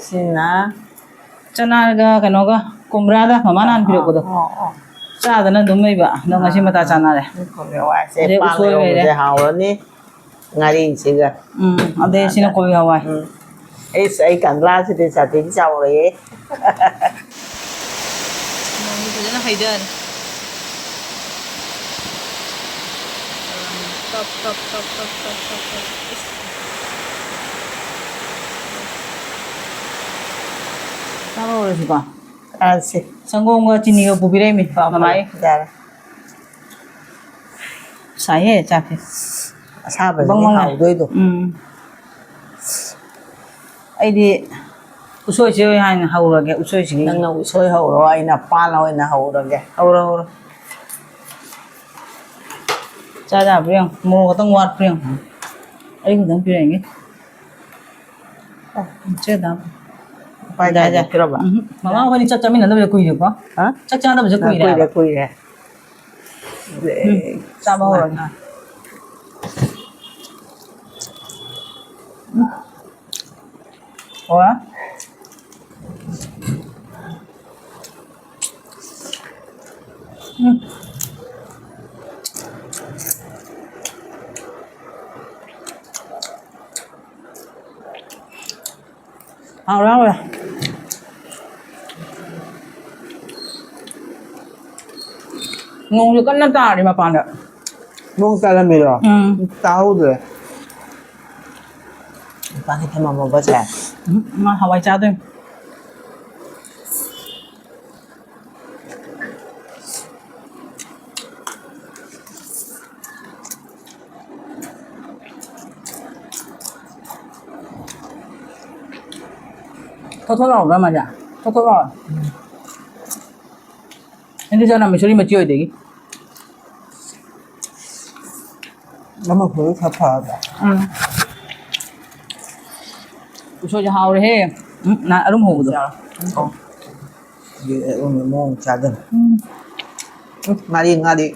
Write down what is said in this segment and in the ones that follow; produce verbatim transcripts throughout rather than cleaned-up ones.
ꯁꯤꯅ ꯆꯅꯥꯒ ꯀꯩꯅꯣꯒ, ꯀꯣꯝꯕ꯭ꯔꯥꯒ ꯃꯃꯥ ꯅꯍꯥꯟ ꯄꯤꯔꯛꯄꯗꯣ꯫ ꯑꯣ, ꯑꯣ꯫ ꯆꯥꯗꯅ ꯑꯗꯨꯝ ꯂꯩꯕ꯫ ꯑꯗꯣ ꯉꯁꯤ ꯃꯇꯥ ꯆꯥꯅꯔꯦ꯫ ꯀꯣꯕꯤ ꯍꯋꯥꯏꯁꯦ ꯑꯗꯩ ꯄꯥꯟ ꯎꯁꯣꯏ ꯂꯩꯔꯝꯕꯁꯦ ꯂꯩꯔꯦ꯫ ꯍꯥꯎꯔꯅꯤ꯫ ꯉꯥꯔꯤꯁꯤꯒ꯫ ꯎꯝ, ꯑꯗꯩ ꯁꯤꯅ ꯀꯣꯕꯤ ꯍꯋꯥꯏ꯫ ꯎꯝ꯫ ꯑꯩꯁ, ꯑꯩ ꯀꯪꯂꯥꯁꯤꯗꯤ ꯁꯥꯊꯤꯅ ꯆꯥꯎꯔꯦꯍꯦ꯫ ꯅꯣꯡꯁꯦ ꯐꯖꯅ ꯍꯩꯊꯔꯦ꯫ ꯇꯞ, ꯇꯞ, ꯇꯞ꯫ ꯏꯁ꯫ ꯆꯥꯕ ꯍꯧꯔꯁꯤꯀꯣ꯫ ꯆꯥꯔꯁꯤ꯫ ꯁꯪꯒꯣꯝꯒ ꯆꯤꯅꯤꯒ ꯄꯨꯕꯤꯔꯛꯏꯃꯤ, ꯃꯃꯥꯏ꯫ ꯌꯥꯔꯦ꯫ ꯁꯥꯏꯍꯦ, ꯆꯥꯛꯁꯦ꯫ ꯑꯁꯥꯕꯁꯤꯅꯤ ꯕꯪ ꯕꯪ ꯂꯥꯎ꯫ ꯍꯥꯎꯗꯣꯏꯗꯣ꯫ ꯎꯝ꯫ ꯑꯩꯗꯤ ꯎꯁꯣꯏꯁꯦ ꯍꯥꯟꯅ ꯍꯧꯔꯒꯦ, ꯎꯁꯣꯏꯁꯤꯒꯤ꯫ ꯅꯪꯅ ꯎꯁꯣꯏ ꯍꯧꯔꯣ, ꯑꯩꯅ ꯄꯥꯟ ꯑꯣꯏꯅ ꯍꯧꯔꯒꯦ꯫ ꯍꯧꯔꯣ, ꯍꯧꯔꯣ꯫ ꯆꯥ ꯌꯥꯕ꯭ꯔꯥ ꯌꯦꯡꯉꯨ꯫ ꯃꯣꯔꯣꯛ ꯈꯛꯇꯪ ꯋꯥꯠꯄ꯭ꯔꯥ ꯌꯦꯡꯉꯨ꯫ ꯑꯩ ꯈꯛꯇꯪ ꯄꯤꯔꯛꯏꯅꯦ꯫ ꯑꯦ, ꯆꯦ ꯗꯥꯝ꯫ ꯎꯄꯥꯏ ꯌꯥꯏ, ꯌꯥꯏ꯫ ꯂꯩꯇ꯭ꯔꯕ? ꯎꯝ꯫ ꯃꯃꯥ ꯍꯣꯏꯅꯤ ꯆꯥꯛ ꯆꯥꯃꯤꯟꯅꯗꯕꯁꯦ ꯀꯨꯏꯔꯦꯀꯣ? ꯍꯥ? ꯆꯥꯛ ꯆꯥꯅꯕꯁꯦ ꯑ, ꯀꯨꯏꯔꯦ ꯀꯨꯏꯔꯦ, ꯍꯥꯏꯕ꯫ ꯀꯨꯏꯔꯦ꯫ ꯎꯝ, ꯆꯥꯕ ꯍꯧꯔꯒꯦ꯫ ꯎꯝ꯫ ꯍꯣꯏ꯫ ꯎꯝ꯫ ꯍꯥꯎꯔꯦ, ꯍꯥꯎꯔꯦ꯫ ꯅꯣꯡꯁꯨ ꯀꯟꯅ ꯇꯥꯔꯤ ꯃꯄꯥꯟꯗ꯫ ꯅꯣꯡ ꯇꯥꯔꯝꯃꯤꯔꯣ? ꯎꯝ꯫ ꯇꯥꯍꯧꯗ꯭ꯔꯦ꯫ ꯃꯄꯥꯟꯗ ꯊꯝꯃꯝꯃꯣꯕꯁꯦ꯫ ꯎꯝ, ꯃꯥ ꯍꯋꯥꯏ ꯆꯥꯗꯣꯏꯅꯤ꯫ ꯊꯣꯠ ꯊꯣꯠ ꯂꯥꯎꯕ꯭ꯔꯥ ꯃꯥꯗꯤ? ꯊꯣꯠ ꯊꯣꯠ ꯂꯥꯎꯋꯦ꯫ ꯎꯝ꯫ ꯑꯩꯗꯤ ꯆꯅꯝ ꯃꯁꯨꯔꯤ ꯃꯆꯤ ꯑꯣꯏꯗꯣꯏꯒꯤ꯫ ꯑꯃ ꯐꯨꯜ ꯈꯔ ꯐꯕ꯫ ꯎꯝ꯫ ꯎꯁꯣꯏꯁꯦ ꯍꯥꯎꯔꯦꯍꯦ꯫ ꯎꯝ, ꯅꯍꯥꯟ ꯑꯔꯨꯝ ꯍꯧꯕꯗꯣ꯫ ꯆꯥꯎ꯫ ꯎꯝ꯫ ꯃꯑꯣꯡ ꯆꯥꯗꯅ꯫ ꯎꯝ꯫ ꯎꯝ, ꯉꯥꯔꯤ, ꯉꯥꯔꯤ꯫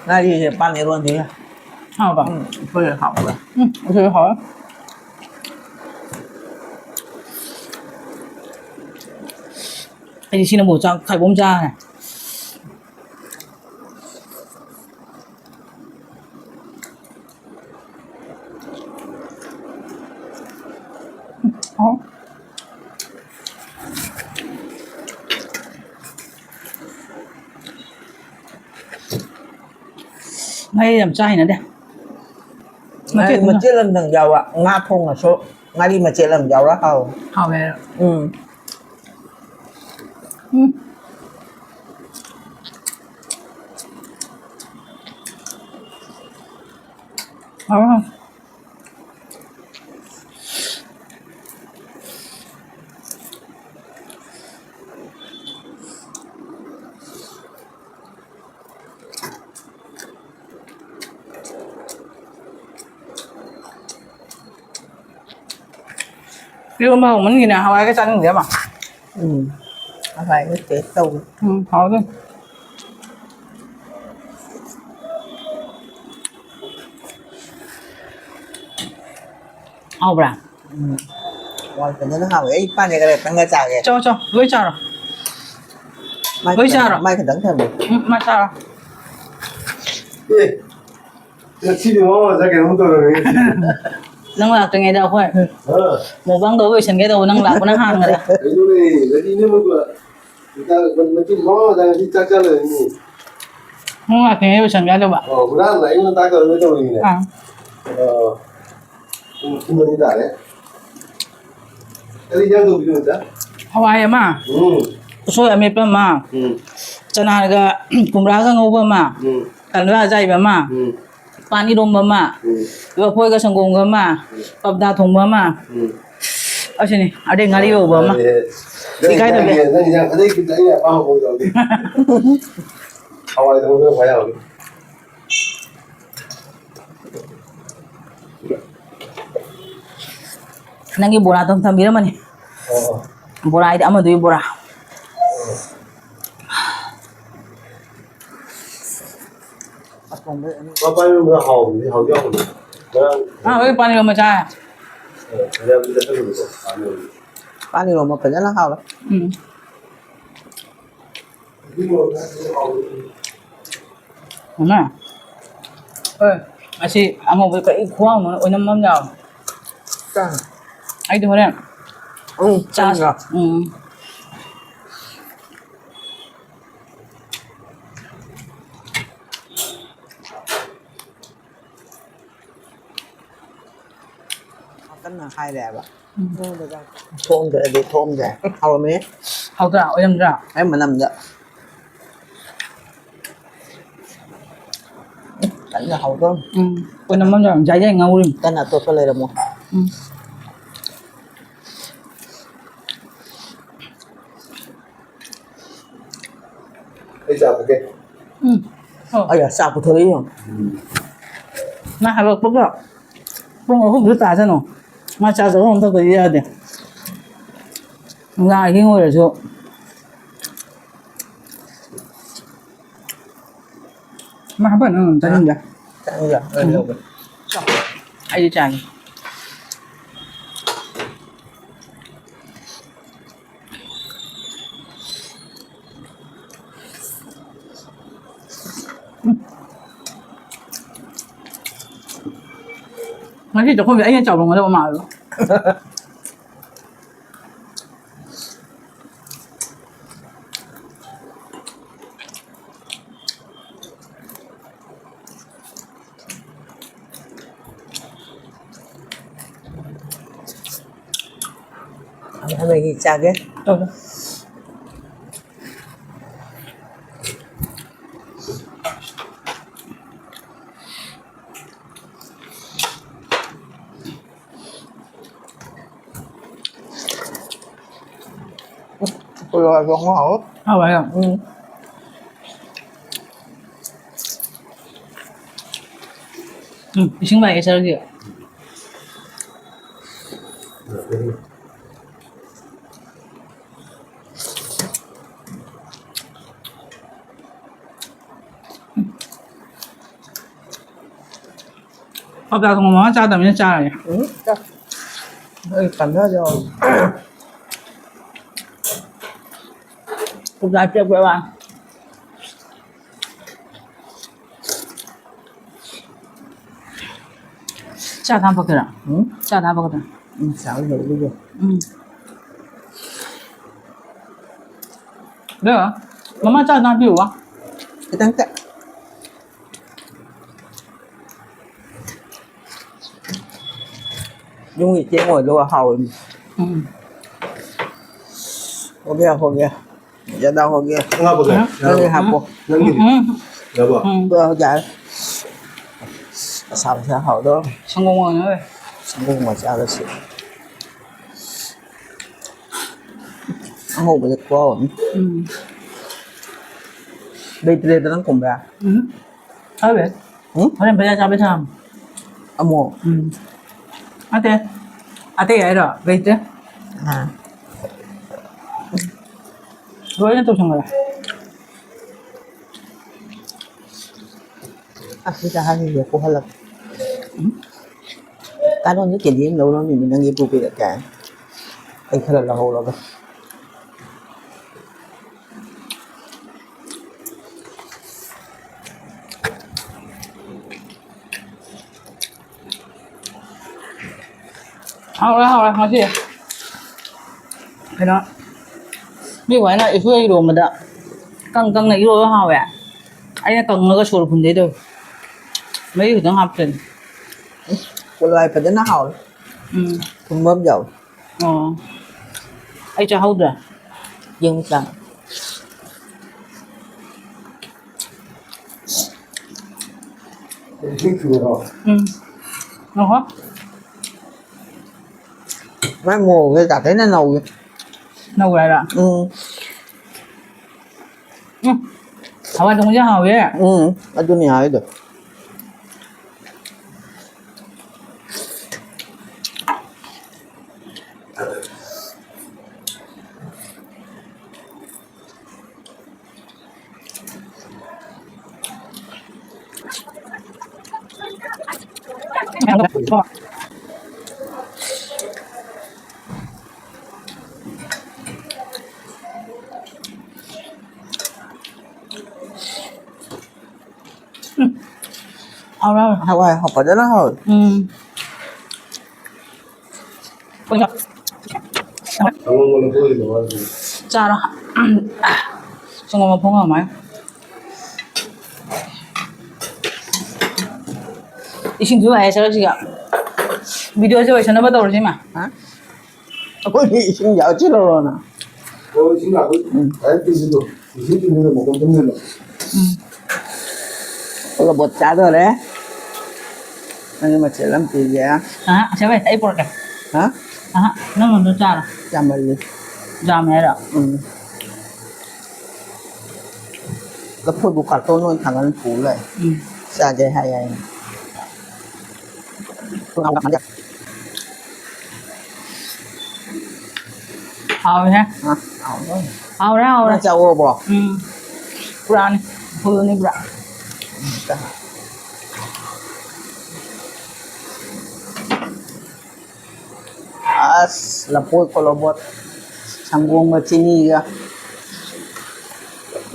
ꯉꯥꯔꯤꯁꯦ ꯄꯥꯟ ꯏꯔꯣꯟꯁꯦ꯫ ꯍꯥꯎꯕ? ꯎꯝ, ꯎꯁꯣꯏ ꯍꯥꯎꯕ꯫ ꯎꯝ, ꯎꯁꯣꯏ ꯍꯥꯎꯋꯦ꯫ ꯑꯩꯗꯤ ꯁꯤꯅꯕꯨ ꯆꯥꯛ ꯈꯥꯏꯕꯣꯝ ꯆꯥꯈ꯭ꯔꯦ꯫ ꯍꯥꯎ꯫ ꯉꯥꯔꯤ ꯌꯥꯝ ꯆꯥ ꯍꯩꯅꯗꯦ꯫ ꯉꯥꯔꯤ ꯃꯆꯦꯠ ꯑꯃ꯫ ꯃꯆꯦꯠ ꯑꯃꯗꯪ ꯌꯥꯎꯕ꯫ ꯉꯥ ꯊꯣꯡꯉꯁꯨ ꯉꯥꯔꯤ ꯃꯆꯦꯠ ꯑꯃ ꯌꯥꯎꯔ ꯍꯥꯎꯋꯦ꯫ ꯍꯥꯎꯋꯦ꯫ ꯎꯝ꯫ ꯎꯝ꯫ ꯍꯥꯎꯋꯦ, ꯍꯥꯎꯋꯦ꯫ ꯏꯔꯣꯝꯕ ꯍꯥꯎꯃꯟꯈꯤꯅ ꯍꯋꯥꯏꯒ ꯆꯥꯅꯤꯡꯗꯦ ꯑꯃ꯫ ꯎꯝ꯫ ꯍꯋꯥꯏꯒ taste ꯇꯧꯋꯤ꯫ ꯎꯝ, ꯍꯥꯎꯗꯣꯏꯅꯤ꯫ ꯍꯥꯎꯕ꯭ꯔꯥ? ꯎꯝ꯫ ꯍꯋꯥꯏ ꯐꯖꯅ ꯍꯥꯎꯋꯦ꯫ ꯑꯩ ꯄꯥꯟ ꯏꯔꯣꯟꯕ ꯈꯛꯇꯪꯒ ꯆꯥꯒꯦ꯫ ꯆꯣ, ꯆꯣ, ꯂꯣꯏ ꯆꯥꯔꯣ꯫ ꯃꯥꯏ ꯂꯣꯏ ꯈꯤꯇꯪ, ꯆꯥꯔꯣ꯫ ꯃꯥꯏ ꯈꯤꯇꯪ ꯊꯝꯃꯦ꯫ ꯎꯝ, ꯃꯥ ꯆꯥꯔꯣ꯫ ꯑꯦ, ꯉꯁꯤꯗꯤ ꯃꯃꯥ ꯃꯆꯥ ꯀꯩꯅꯣꯝ ꯇꯧꯔꯝꯃꯦ ꯉꯁꯤ꯫ ꯅꯪ ꯂꯥꯛꯇ꯭ꯔꯤꯉꯩꯗ ꯑꯩꯈꯣꯏ ꯑꯥ꯫ ꯃꯨꯛꯕꯥꯡ ꯇꯧꯕ ꯂꯣꯏꯁꯟꯒꯦ ꯇꯧꯕ, ꯅꯪ ꯂꯥꯛꯄꯅ ꯍꯥꯟꯈ꯭ꯔꯦ꯫ ꯀꯩꯅꯣꯅꯦ, ꯉꯁꯤ ꯏꯅꯝꯃꯒ ꯃꯆꯤꯟ ꯃꯃꯥ ꯃꯆꯥ ꯉꯁꯤ ꯆꯥꯛ ꯆꯥ ꯂꯩꯔꯝꯃꯤ꯫ ꯅꯪ ꯂꯥꯛꯇ꯭ꯔꯤꯉꯩꯗ ꯂꯣꯏꯁꯟꯒꯦ ꯇꯧꯕ꯫ ꯑꯣ, ꯍꯨꯔꯥꯟꯕ ꯑꯩꯉꯣꯟꯗ ꯇꯥꯛꯀꯗꯕ ꯇꯧꯔꯤꯅꯦ꯫ ꯑꯥ꯫ ꯑꯣ꯫ ꯄꯨꯡ ꯑꯅꯤ ꯇꯥꯔꯦ꯫ ꯀꯔꯤ ꯏꯟꯖꯥꯡ ꯇꯧꯕꯤꯅꯣ, ꯃꯆꯥ? ꯍꯋꯥꯏ ꯑꯃ, ꯎꯝ꯫ ꯎꯁꯣꯏ ꯑꯃꯦꯠꯄ ꯑꯃ, ꯎꯝ꯫ ꯆꯅꯥꯒ ꯀꯣꯝꯂꯥꯒ ꯉꯧꯕ ꯑꯃ, ꯎꯝ꯫ ꯀꯥꯂꯟꯗ꯭ꯔꯥ ꯑꯖꯥꯏꯕ ꯑꯃ, ꯎꯝ꯫ ꯄꯥꯟ ꯏꯔꯣꯝꯕ ꯑꯃ, ꯎꯝ꯫ ꯂꯐꯣꯏꯒ ꯁꯪꯒꯣꯝꯒ ꯑꯃ, ꯎꯝ꯫ ꯄꯞꯗꯥ ꯊꯣꯡꯕ ꯑꯃ꯫ ꯎꯝ꯫ ꯑꯁꯤꯅꯤ, ꯑꯗꯩ ꯉꯥꯔꯤ ꯉꯧꯕ ꯑꯃ꯫ ꯌꯥꯔꯦ꯫ ꯅꯪ ꯏꯀꯥꯏꯗꯕꯅꯦ꯫ ꯏꯟꯖꯥꯡꯒꯤ, ꯅꯪ ꯏꯟꯖꯥꯡ ꯑꯇꯩ ꯀꯩꯝꯇ ꯑꯩꯅ ꯑꯄꯥꯝꯕ ꯄꯣꯠ ꯌꯥꯎꯗꯦ꯫ ꯍꯋꯥꯏ ꯊꯣꯡꯕ ꯈ꯭ꯋꯥꯏ ꯍꯥꯎꯋꯤ꯫ ꯅꯪꯒꯤ ꯕꯣꯔꯥꯗꯣ ꯑꯝ ꯊꯝꯕꯤꯔꯝꯃꯅꯤ꯫ ꯑꯣ꯫ ꯕꯣꯔꯥ ꯍꯥꯏꯗꯤ ꯑꯃꯗꯨꯒꯤ ꯕꯣꯔꯥ꯫ ꯑꯣ꯫ ꯃꯄꯥꯟ ꯂꯣꯝꯗ ꯍꯥꯎꯕꯅꯤ, ꯍꯥꯎꯗꯤ ꯍꯥꯎꯕꯅꯤ꯫ ꯉꯔꯥꯡ ꯑꯥ, ꯍꯣꯏ, ꯄꯥꯟ ꯏꯔꯣꯝꯕ ꯆꯥ꯫ ꯑ, ꯐꯅꯌꯥꯝꯗꯤ ꯆꯠꯊꯠꯂꯨꯕꯀꯣ, ꯄꯥꯟ ꯏꯔꯣꯝꯕ꯫ ꯄꯥꯟ ꯏꯔꯣꯝꯕ ꯐꯖꯅ ꯍꯥꯎꯋꯦ꯫ ꯎꯝ꯫ ꯃꯃꯥ, ꯍꯣꯏ, ꯑꯁꯤ ꯑꯉꯧꯕ ꯀꯔꯤ ꯈꯨꯍꯥꯎꯅꯣ, ꯑꯣꯏꯅꯝ ꯑꯃ ꯌꯥꯎꯋꯦ꯫ ꯆꯥ꯫ ꯑꯩꯗꯤ ꯍꯣꯔꯦꯟ ꯎꯝ, ꯆꯥ-, ꯆꯪꯉꯣ꯫ ꯎꯝ꯫ ꯀꯟꯅ ꯍꯥꯏꯔꯦꯕ꯫ ꯎꯝ꯫ ꯊꯣꯡꯗ꯭ꯔꯗꯤ ꯊꯣꯡꯗ꯭ꯔꯦ꯫ ꯍꯥꯎꯔꯝꯃꯦ꯫ ꯍꯥꯎꯗ꯭ꯔꯥ? ꯑꯣꯏꯔꯝꯗ꯭ꯔꯥ? ꯑꯩ ꯃꯅꯝꯗ꯫ ꯀꯟꯅ ꯍꯥꯎꯗꯣꯔꯝ꯫ ꯎꯝ꯫ ꯑꯣꯏꯅꯝ ꯑꯃ ꯌꯥꯎꯔꯝ꯫ ꯌꯥꯏ, ꯌꯥꯏ, ꯉꯧꯔꯤꯝ꯫ ꯀꯟꯅ ꯑꯇꯣꯠꯄ ꯂꯩꯔꯝꯃꯣ꯫ ꯎꯝ꯫ ꯑꯩ ꯆꯥ ꯊꯛꯀꯦ꯫ ꯎꯝ꯫ ꯍꯣ꯫ ꯑꯩ ꯆꯥ ꯄꯨꯊꯣꯔꯛꯏ ꯌꯦꯡꯉꯣ꯫ ꯎꯝ꯫ ꯃꯥ ꯍꯜꯂꯛꯄꯒ ꯄꯨꯡ ꯑꯍꯨꯝꯗ ꯆꯥꯁꯅꯨ꯫ ꯃꯥ ꯆꯥ ꯆꯠꯐꯝ ꯑꯃ ꯊꯣꯛꯇ꯭ꯔꯗꯤ ꯌꯥꯗꯦ꯫ ꯅꯨꯡꯗꯥꯡ ꯑꯍꯤꯡ ꯑꯣꯏꯔꯁꯨ꯫ ꯃꯥ ꯍꯥꯞꯄꯛꯀꯅꯨ, ꯆꯥꯅꯤꯡꯗꯦ꯫ ꯆꯥꯅꯤꯡꯗꯦ? ꯑꯩ ꯎꯝ꯫ ꯂꯧꯒꯦ꯫ ꯆꯥꯎ꯫ ꯑꯩꯗꯤ ꯆꯥꯒꯦ꯫ ꯎꯝ꯫ ꯉꯁꯤ ꯆꯥꯛꯈꯨꯝꯁꯦ ꯑꯩꯅ ꯆꯥꯎꯔꯝꯒꯗꯕ ꯃꯥꯜꯂꯦ꯫ ꯑꯃꯨꯛ ꯃꯦꯒꯤ ꯆꯥꯒꯦ꯫ ꯇꯧꯔꯣ꯫ ꯄꯣꯂꯣ ꯍꯥꯏꯕ ꯑꯃ ꯍꯥꯎ꯫ ꯍꯥꯎꯋꯦ ꯌꯥꯝ꯫ ꯎꯝ꯫ ꯎꯝ, ꯏꯁꯤꯡ ꯂꯥꯛꯑꯦ ꯁꯥꯔꯒꯤ꯫ ꯄꯞꯇꯥ ꯊꯣꯡꯕ ꯃꯃꯥ ꯆꯥꯗꯕꯅꯤꯅ ꯆꯥꯔꯒꯦ꯫ ꯎꯝ, ꯆꯥ꯫ ꯑꯩ ꯀꯟꯅꯗꯦ꯫ ꯄꯞꯇꯥ ꯆꯦꯞꯄꯦ ꯋꯥ꯫ ꯆꯥ ꯊꯥ ꯐꯛꯇꯔꯥ? ꯎꯝ? ꯆꯥ ꯊꯥ ꯐꯛꯇꯔꯥ? ꯎꯝ, ꯆꯥ ꯂꯣꯏꯔꯦ꯫ ꯎꯝ꯫ ꯃꯃꯥ ꯆꯥ ꯊꯥ ꯄꯤꯌꯨ ꯋꯥ꯫ ꯈꯤꯇꯪ ꯆꯥ꯫ ꯌꯨꯝꯒꯤ ꯆꯦꯡ ꯑꯣꯏꯔꯗꯤ ꯍꯥꯎꯔꯅꯤ꯫ ꯎꯝ꯫ ꯍꯣꯒꯦ, ꯍꯣꯒꯦ꯫ ꯖ꯭ꯌꯥꯗꯥ ꯍꯣꯒꯦ꯫ ꯉꯥ ꯄꯨꯔꯛꯀꯦ꯫ ꯎꯝ꯫ ꯅꯪꯒꯤ ꯍꯥꯞꯄꯣ꯫ ꯅꯪꯒꯤꯗꯤ? ꯎꯝ꯫ ꯌꯥꯕꯣ? ꯎꯝ꯫ ꯌꯥꯔꯦ꯫ ꯑꯁꯥꯕꯁꯦ ꯍꯥꯎꯗꯣꯔꯣ꯫ ꯁꯪꯒꯣꯝ ꯑꯣꯏꯅ ꯂꯣꯏꯔꯦ꯫ ꯁꯪꯒꯣꯝꯒ ꯆꯥꯔꯁꯤ꯫ ꯑꯉꯧꯕꯁꯦ ꯈꯨꯍꯥꯎ ꯑꯃ꯫ ꯎꯝ꯫ ꯂꯩꯇ꯭ꯔꯦꯗꯅ ꯀꯨꯝꯕ꯭ꯔꯥ? ꯎꯝ꯫ ꯈꯔ ꯂꯩ꯫ ꯎꯝ? ꯍꯣꯔꯦꯟ ꯕꯖꯥꯔ ꯆꯥꯕꯩ ꯊꯝꯃꯝꯃꯦ꯫ ꯑꯃꯨꯛ? ꯎꯝ꯫ ꯅꯠꯇꯦ꯫ ꯑꯇꯩ ꯍꯥꯏꯔꯣ? ꯂꯩꯇ꯭ꯔꯦ꯫ ꯑꯥ꯫ ꯂꯣꯏꯅ ꯇꯧꯁꯟꯈ꯭ꯔꯦ꯫ ꯑꯁ, ꯁꯤꯗ ꯍꯥꯏꯔꯤꯁꯦ ꯀꯣꯛꯍꯜꯂꯛꯀꯦ꯫ ꯎꯝ꯫ ꯀꯥꯔꯣꯟꯁꯦ ꯀꯦꯖꯤ ꯑꯃ ꯂꯧꯔꯝꯃꯤꯅꯦ, ꯅꯪꯒꯤ ꯄꯨꯕꯤꯔꯛꯀꯦ꯫ ꯑꯩ ꯈꯔ ꯂꯧꯍꯧꯔꯒ꯫ ꯍꯥꯎꯔꯦ, ꯍꯥꯎꯔꯦ ꯉꯁꯤ꯫ ꯀꯩꯅꯣ, ꯃꯤ ꯋꯥꯏꯅ ꯎꯁꯣꯏ ꯏꯔꯣꯝꯕꯗ ꯀꯪ ꯀꯪꯅ ꯏꯔꯣꯝꯕ ꯍꯥꯎꯋꯦ꯫ ꯑꯩꯅ ꯀꯪꯉꯒ ꯁꯣꯔ ꯐꯨꯟꯗꯩ ꯇꯧꯋꯦ꯫ ꯃꯍꯤ ꯈꯤꯇꯪ ꯍꯥꯞꯇꯣꯏꯅꯦ꯫ ꯄꯣꯂꯥꯏ ꯐꯖꯅ ꯍꯥꯎꯔꯦ꯫ ꯎꯝ꯫ ꯊꯨꯝꯕ ꯑꯃ ꯌꯥꯎꯋꯦ꯫ ꯑꯣ꯫ ꯑꯩ ꯆꯥꯍꯧꯗ꯭ꯔꯦ꯫ ꯌꯦꯡꯉꯨ ꯆꯥ꯫ ꯎꯝ꯫ ꯉꯥꯏꯈꯣ꯫ ꯃꯥꯏ ꯃꯣꯔꯣꯛꯁꯦ ꯖꯥꯠ ꯊꯤꯅ ꯅꯧꯏ꯫ ꯅꯧꯔꯦ ꯍꯥꯏꯔꯣ? ꯎꯝ꯫ ꯎꯝ꯫ ꯍꯋꯥꯏ ꯊꯣꯡꯕꯁꯦ ꯍꯥꯎꯋꯦ꯫ ꯎꯝ꯫ ꯑꯗꯨꯅꯤ ꯍꯥꯏꯗꯣ꯫ ꯎꯝ꯫ ꯍꯥꯎꯔꯦ, ꯍꯥꯎꯔꯦ꯫ ꯍꯋꯥꯏ ꯐꯖꯅ ꯍꯥꯎꯋꯦ꯫ ꯎꯝ꯫ ꯆꯥꯔꯣ꯫ ꯁꯪꯒꯣꯝ ꯃꯐꯨ ꯉꯝꯃꯣꯏ꯫ ꯏꯁꯤꯡꯁꯨ ꯂꯥꯛꯑꯦ ꯆꯔꯛꯁꯤꯒ꯫ ꯚꯤꯗꯤꯑꯣꯁꯦ ꯂꯣꯏꯁꯟꯅꯕ ꯇꯧꯔꯁꯤ ꯏꯃꯥ꯫ ꯍꯥ? ꯑꯩꯈꯣꯏꯗꯤ ꯏꯁꯤꯡ ꯌꯥꯎꯁꯤꯜꯂꯔꯣꯅ꯫ ꯑꯣ, ꯏꯁꯤꯡ ꯂꯥꯛꯄꯩ ꯎꯝ꯫ ꯗꯥꯏꯔꯦꯛ ꯇꯤꯡꯉꯤꯗꯣ꯫ ꯏꯁꯤꯡ ꯇꯤꯡꯉꯤꯗꯣ ꯃꯇꯝ ꯆꯪꯉꯤꯅ꯫ ꯎꯝ꯫ ꯀꯣꯂꯣꯕꯣꯠ ꯆꯥꯗꯣꯔꯦ꯫ ꯅꯪꯒꯤ ꯃꯊꯦꯜ ꯑꯃ ꯄꯤꯒꯦ꯫ ꯑ, ꯑꯁꯦ ꯚꯥꯏ, ꯑꯩ ꯄꯨꯔꯛꯀꯦ꯫ ꯍꯥ? ꯑꯍ, ꯅꯪ ꯑꯗꯨꯝ ꯆꯥꯔꯣ꯫ ꯌꯥꯝꯃꯜꯂꯤ꯫ ꯌꯥꯝꯃꯦ ꯍꯥꯏꯔꯣ? ꯎꯝ꯫ ꯂꯐꯣꯏꯕꯨ ꯀꯥꯔꯇꯣꯟ ꯑꯣꯏꯅ ꯊꯥꯡꯒꯠꯂ ꯄꯨ ꯂꯥꯛꯑꯦ꯫ ꯎꯝ꯫ ꯆꯥꯒꯦ ꯍꯥꯏ ꯍꯥꯏꯅ꯫ ꯍꯥꯎꯋꯦꯍꯦ꯫ ꯑ, ꯍꯥꯎꯋꯦ꯫ ꯍꯥꯎꯔꯦ, ꯍꯥꯎꯔꯦ꯫ ꯅꯪ ꯆꯥꯎꯔꯕꯣ? ꯎꯝ꯫ ꯄꯨꯔꯥꯅꯤ꯫ ꯐꯨꯜꯅꯤ ꯄꯨꯔꯥ꯫ ꯎꯝ, ꯆꯥ꯫ ꯑꯁ, ꯂꯐꯣꯏ ꯀꯣꯂꯣꯕꯣꯠ, ꯁꯪꯒꯣꯝꯒ ꯆꯤꯅꯤꯒ꯫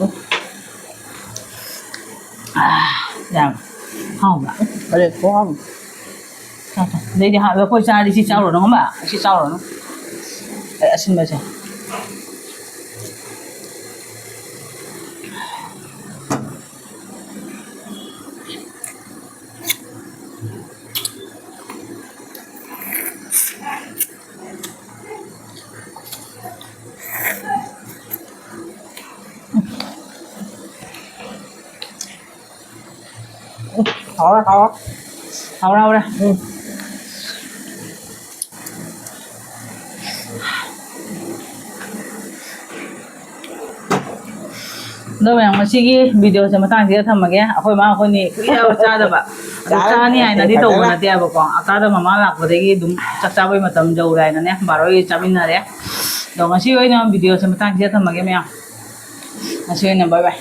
ꯎꯝ꯫ ꯑꯥ, ꯌꯥꯝ ꯍꯥꯎꯕ꯭ꯔꯥ? ꯐꯔꯦ, ꯈꯨꯍꯥꯎ꯫ ꯆꯥ, ꯆꯥ꯫ ꯑꯗꯩꯗꯤ ꯍꯥ-, ꯂꯐꯣꯏ ꯆꯥꯔꯗꯤ ꯁꯤ ꯆꯥꯎꯔꯣ ꯅꯪ, ꯑꯃ? ꯁꯤ ꯆꯥꯎꯔꯣ ꯅꯪ꯫ ꯑꯩ ꯑꯁꯤꯟꯕꯁꯦ꯫ ꯎꯝ, ꯍꯥꯎꯔꯦ, ꯍꯥꯎꯔꯦ꯫ ꯍꯥꯎꯔꯦ, ꯍꯥꯎꯔꯦ꯫ ꯎꯝ꯫ ꯑꯗꯣ ꯃꯌꯥꯝ, ꯉꯁꯤꯒꯤ ꯚꯤꯗꯤꯑꯣꯁꯦ ꯃꯇꯥꯡꯁꯤꯗ ꯊꯝꯃꯒꯦ꯫ ꯑꯩꯈꯣꯏ ꯃꯥ ꯑꯩꯈꯣꯏꯅꯤ ꯀꯨꯏꯔꯦꯕ ꯆꯥꯗꯕ꯫ ꯑꯗꯣ ꯆꯥꯔꯅꯤ ꯆꯥꯅꯤ ꯍꯥꯏꯅꯗꯤ ꯐꯖꯅ꯫ ꯇꯧꯕ ꯅꯠꯇꯦꯕꯀꯣ꯫ ꯑꯀꯥꯗ ꯃꯃꯥ ꯂꯥꯛꯄꯗꯒꯤ ꯑꯗꯨꯝ ꯆꯥꯛ ꯆꯥꯕꯩ ꯃꯇꯝ ꯌꯧꯔꯦ ꯍꯥꯏꯅꯅꯦ, ꯕꯥꯔꯣꯒꯤ ꯆꯥꯃꯤꯟꯅꯔꯦ꯫ ꯑꯗꯣ ꯉꯁꯤ ꯑꯣꯏꯅ ꯚꯤꯗꯤꯑꯣꯁꯦ ꯃꯇꯥꯡꯁꯤꯗ ꯊꯝꯃꯒꯦ ꯃꯌꯥꯝ꯫ ꯉꯁꯤ ꯑꯣꯏꯅ bye bye꯫